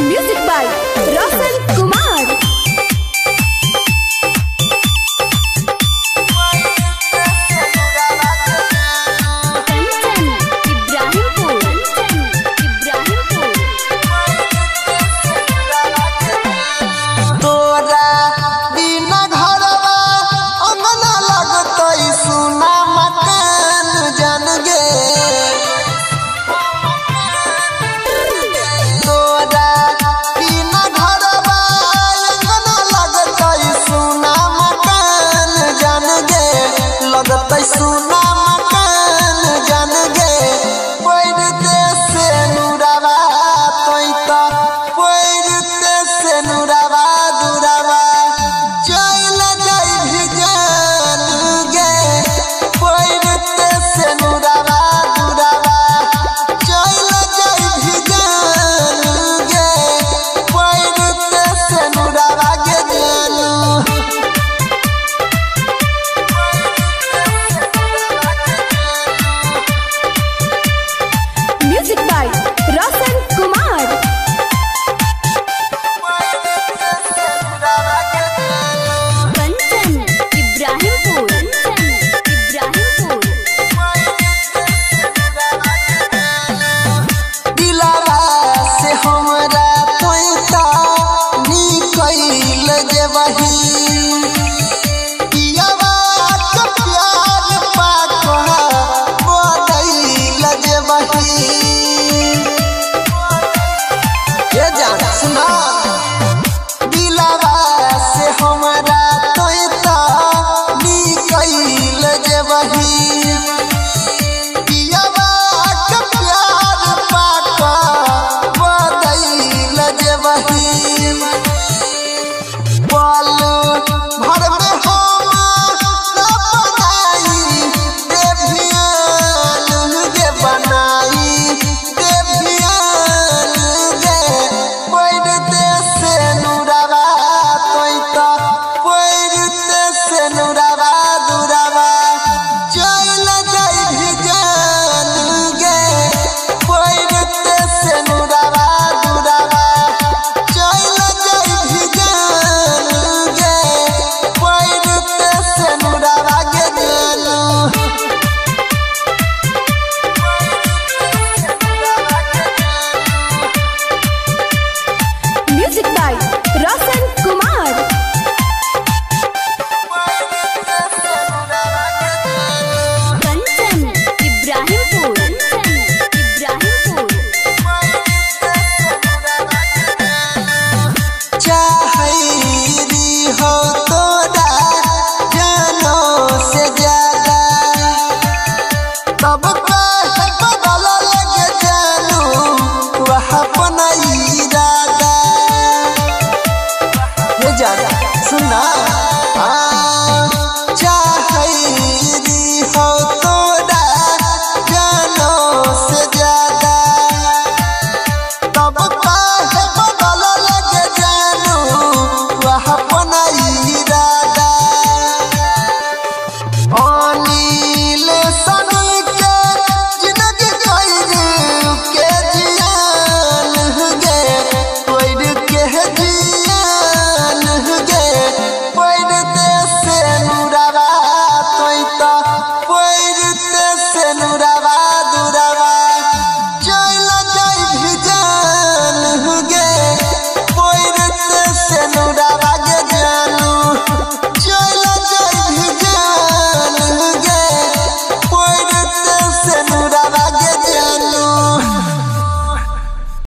Music by Roshan Kumar. Kanchan Ibrahimpur. Ibrahimpur. तोरा बिना घरवा अंगना लगतै सुना मकान जान गे। तोरा बिना घरवा अंगना लगतै सुना मकान जान गे, लगतै सुना मकान जान गे। पैरते से नुरावा तोय त, पैरते से नुरावा दुरावा चल जाई जान गे। पैरते से नुरावा दुरावा चल जाई जान गे। पैरते से नुरावा गे जानू। Music by Roshan Kumar. Kanchan Ibrahimpur. Ibrahimpur. दिलावा से हमरा तोय त निकल जेबही, पियावा के प्यार पाक बदल जेबही। ये जान सुना, दिलावा से हमरा तोय त निकल जेबही, पियावा के प्यार पाक बदल जेबही। पल भर में हम न बनाई देभियान गे, बनाई देभियान गे। पैरते से नुरावा तोय त, पैरते से नुरावा दुरावा चल जाई जान गे। पैरते से नुरावा दुरावा चल जाई जान गे। पैरते से नुरावा गे जानू। Music by Roshan Kumar. Kanchan Ibrahimpur. Ibrahimpur. चाहैरी हो तोरा जानो से ज्यादा, तब काहे बदल लगे जानू वह अपना इरादा। ये जाना सुना, चाहैरी हो तोरा जानो से ज्यादा, तब काहे बदल लगे जानू वह अपना इरादा। ओनी